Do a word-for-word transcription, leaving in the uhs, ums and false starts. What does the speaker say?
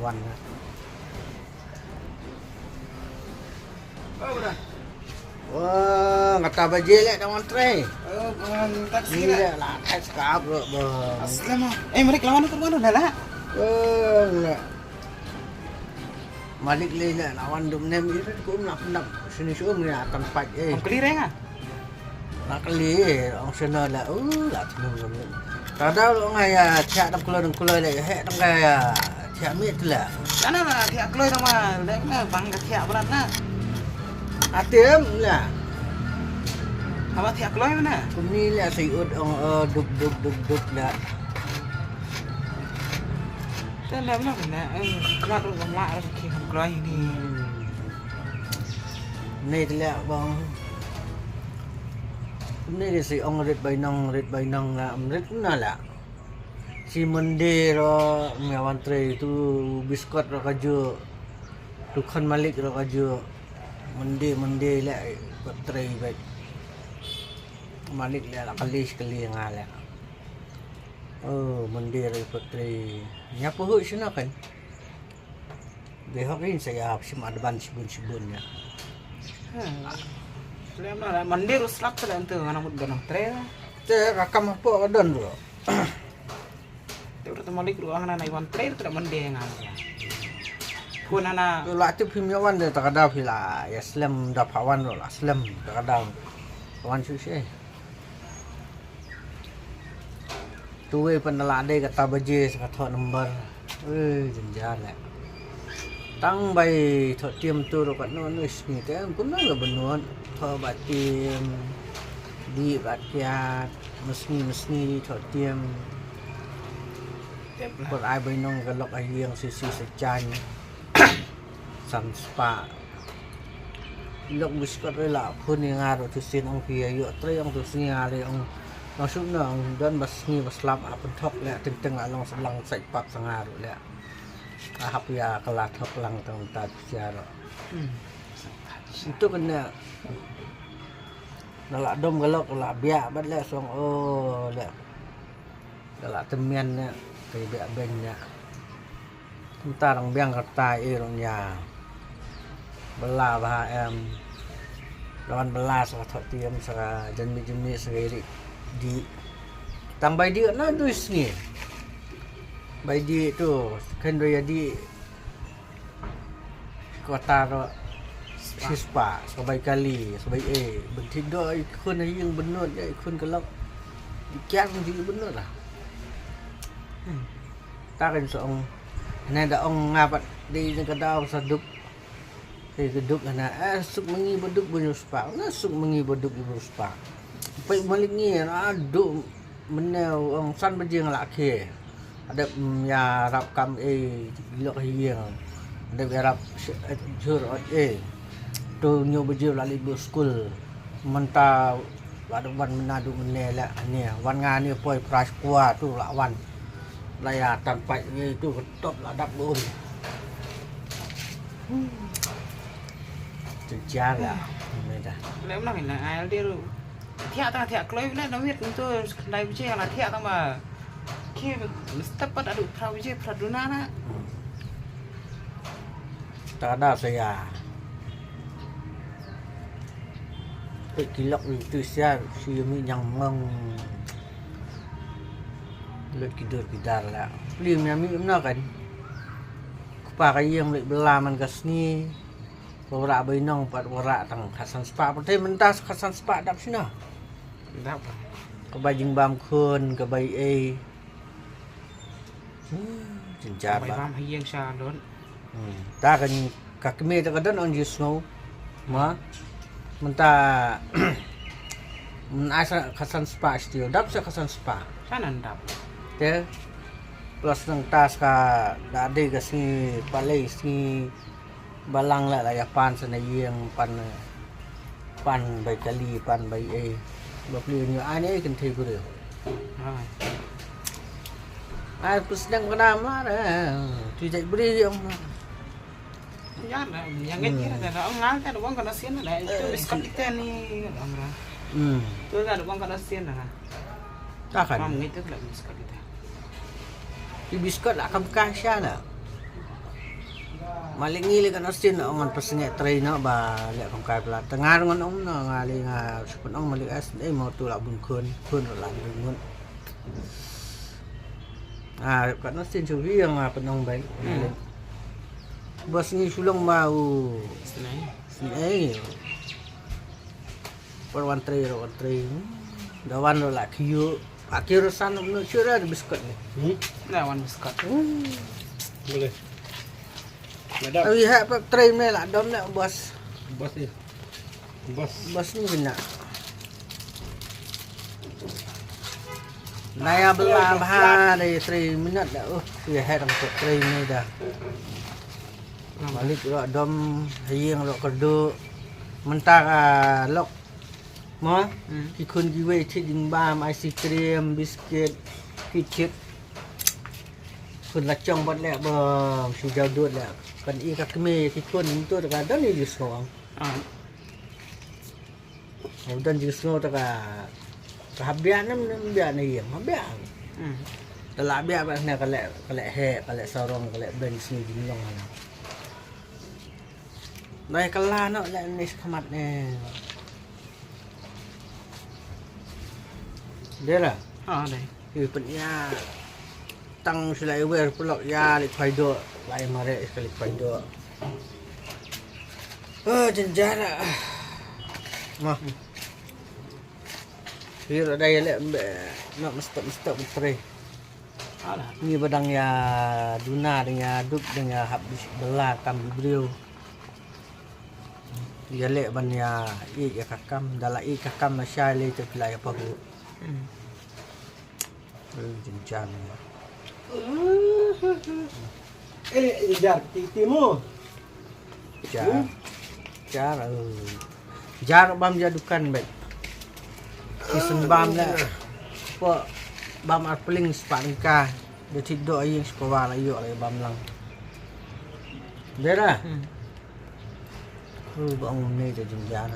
Wan. Wah, kata baje leh da wan trei. Oh, bang taksi. Ni leh la taksi kap ro bang. Aslam ah. Eh, malik lawan tu mana dah lah? Eh, leh. Malik leh leh lawan dum nem irit kum nak nak sini sum ya akan pat eh. Kong kali reng ah. Nak kali ong sene la u la tnu lam. Kada lo nga ya thiah dang kulo dang kulo le he dang ka ya thiah mit la. Kana la thiah kloi dang ma le na bang ka thiah brat na. Atem la. Haba thiah kloi mana? Kuni le sai ut ong dup dup dup dup la. Tela mana mana. Kmat ru la ru ki kloi ni. Nei tela bang. Kumne ki si ong rit bainong rit bainong la rit na la. Si Monday ro mya wan trei tu biskot ro ka ju tu khan malik ro ka ju Monday Monday la ko trei bai malik la la kali kali nga la. Oh Monday ro ko trei nya puhu sino kan. Dei hok in sa ya sim advance shibun shibun ya. Lem na mandir slap sa dan tu ngana mut ganang tre. Te rakam apa don tu. Te udah temalik ruang na nai wan tre tu mandir ngan. Pun ana. Tu la tip him ya wan de takada pila ya slem da pawan lo la slem takada wan sushi. Tu wei pan la dei kata baje sa ka thoh number. Wei jynjar leh. Tang bai thoh tiam tu ro kat no no sngi te pun la benut thoh ba tiam di ba kiat mesngi mesngi thoh tiam. Pur ai bai nong ka lok ai liang si si sa chan. San spah. Lok biskot re la phun ni nga ro tu sin ong phi ayo tre ong tu sin nga re ong. Ong sum na ong don bas ni bas lap a pen thok le teng teng a long selang sai pap sa nga ro le. A hap ya ka la thok lang tang ta tu sia ro. Hmm. Itu kena na la dom galok la biak bat le song o le. Ka la temian ne ka bia beng ne. Nta rang biang kata i rong nya. Bela ba em. Lawan bela sa ka thot tiam sa ka jan mi jemi sa ka ri di. Tang bai di na du sngi. Bai di tu kan do ya di. Kota ro sispa sabai kali sabai e benthi do i khun a ing benut ya i khun kelok. Kiang ji benut lah. Ta kan so ong ne da ong ngapat di ne ka dau sa dup. Ke dup na eh suk mengi beduk bu spa na suk mengi beduk bu spa. Pai malik ngi na du mene ong san baje nga la ke. Adep ya rap kam e lok hieng. Adep ya rap jur ot e. Tu nyu baje la li bu skul. Menta la dep wan mena du mene la ni wan nga ni poi pras kua tu la wan. La ya tan pai ni tu top la dap bun. Tejar la. Meda. Le mlang ina al dia lu. Thiah tang thiah kloi bla na wit tu khlai bje la thiah tang ba. Ki step pat adu phra bje phra duna na. Ta da saya. Pek kilok ni tu sia si mi nyang mong. Lut kidur kidar la. Pli mi ami umna kan. Kpa ka yeng lek bela man ka sngi. Wara bai nong pat wara tang khasan spa pat te mentas khasan spa dap sina. Dap. Ka bai jingbam khun ka bai ei. Jinjar ba. Bai bam hayeng sha don. Hmm. Ta kan ka kme ta ka don on ji snow. Ma. Menta men ai sa khasan spa still dap sa khasan spa. Sanan dap. Te plus nang tas ka da dei ka sngi palei sngi balang la la ya pan sa na yeng pan pan bai kali pan bai e ba pli nyu ane kan thei bure. Ai pus dang kana ma ra tu jai bri ong. Ya na yang ngai ni na ong ngal ta wang kana sien na tu biskot kita ni ong ra. Hmm. Tu na wang kana sien na. Ta kan. Mam ngai tu la biskot kita. Di biskot la kam ka sha na. Malik ngi li kan Austin ong ngan pyrshang trei noh ba leh kam kai pla. Tang ngar ngan ong noh nga li nga shu pynong Malik es ei mo tu la bun khun khun la bun ngut. Ah, kan Austin shu wi nga pynong bai. Malik. Bos ngi shu long ba u. Snei. Snei. Por wan trei ro wan trei. Da wan ro la kiu. Aki ro san no shu ra biskot ni. Hmm? Da wan biskot. Boleh. Madam. Awi ha pa trei me la dom ne bos. Bos ni. Bos. Bos ni kena. Naya bela bha dei trei minot da. Oh, ya ha dang trei me da. Malik ro dom hayeng ro kerdu. Mentara lok Mo, hmm. Ki khun kiwei thit jingbam, ice cream, biscuit, ki thit. Khun la chong bad leh ba shu jaw dud leh. Kan i ka kmie ki khun mynta ka don i jingsngew. Ah. Ka don jingsngew ta ka ka hap biang nam nam biang na ïing, hap biang. Hmm. Ta la biang ba ne ka leh ka leh he, ka leh sarong, ka leh ben sni jinglong. Dai kala no le ni skhmat ne. Dera. Ah, dai. Yu pen ya. Tang sila iwer pelok ya li khwai do. Lai mare ka li khwai do. Oh, jenjara. Mah. Yu dai le mbe. Nak mestok mestok betre. Alah. Ngi ba dang ïa duna, dang ïa duk, dang ïa hap bela kam ki briew. Ïa leh ban ïa ïeit ïa ka kam, da la ïeit ka kam la shai lei te phi la ïa pahuh. Hmm. Eh, jynjar. Eh, jynjar, ti, ti mo. Jar. Hmm? Jar, eh. Jar bam ja dukan bet. Ki seng bam le. Pok bam ar pling sepak lengka. Dia ti do aïng sepawa la ïoh la bam lang. Dera. Hmm. Hu ba ong ne ja jynjar.